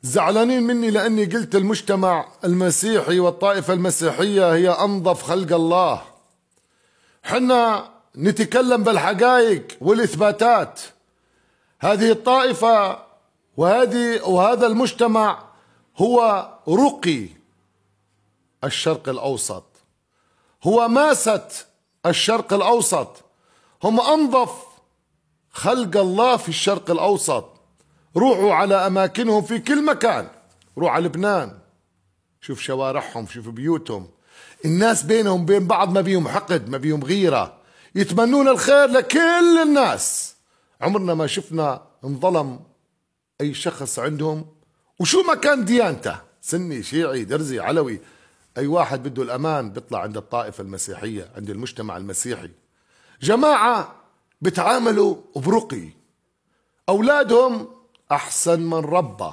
زعلانين مني لأني قلت المجتمع المسيحي والطائفة المسيحية هي أنظف خلق الله. حنا نتكلم بالحقائق والإثباتات. هذه الطائفة وهذا المجتمع هو رقي الشرق الأوسط، هو ماسة الشرق الأوسط، هم أنظف خلق الله في الشرق الأوسط. روحوا على أماكنهم في كل مكان، روح على لبنان شوف شوارعهم، شوف بيوتهم، الناس بينهم بين بعض ما بيهم حقد، ما بيهم غيرة، يتمنون الخير لكل الناس. عمرنا ما شفنا انظلم أي شخص عندهم، وشو ما كان ديانته، سني شيعي درزي علوي، أي واحد بده الأمان بيطلع عند الطائفة المسيحية، عند المجتمع المسيحي. جماعة بتعاملوا برقي، أولادهم أحسن من ربى،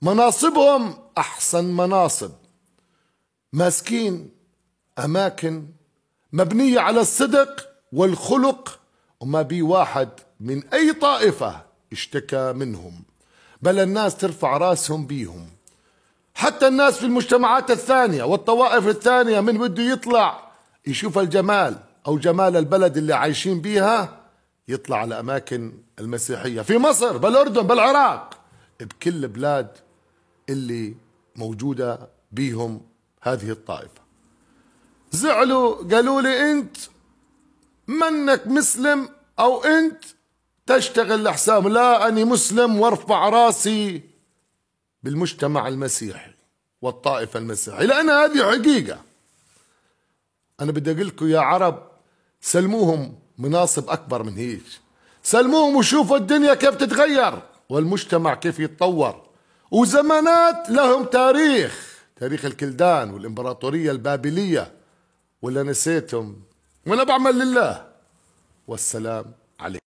مناصبهم أحسن مناصب، ماسكين أماكن مبنية على الصدق والخلق، وما بي واحد من أي طائفة اشتكى منهم، بل الناس ترفع راسهم بيهم. حتى الناس في المجتمعات الثانية والطوائف الثانية من بده يطلع يشوف الجمال أو جمال البلد اللي عايشين بيها يطلع على أماكن المسيحية في مصر، بالأردن، بالعراق، بكل بلاد اللي موجودة بيهم هذه الطائفة. زعلوا قالوا لي أنت منك مسلم أو أنت تشتغل لحساب. لا، أني مسلم وارفع راسي بالمجتمع المسيحي والطائفة المسيحية، لأن هذه حقيقة. أنا بدي أقول لكم يا عرب، سلموهم مناصب أكبر من هيك، سلموهم وشوفوا الدنيا كيف تتغير والمجتمع كيف يتطور. وزمانات لهم تاريخ، تاريخ الكلدان والإمبراطورية البابلية، ولا نسيتهم؟ وأنا بعمل لله. والسلام عليكم.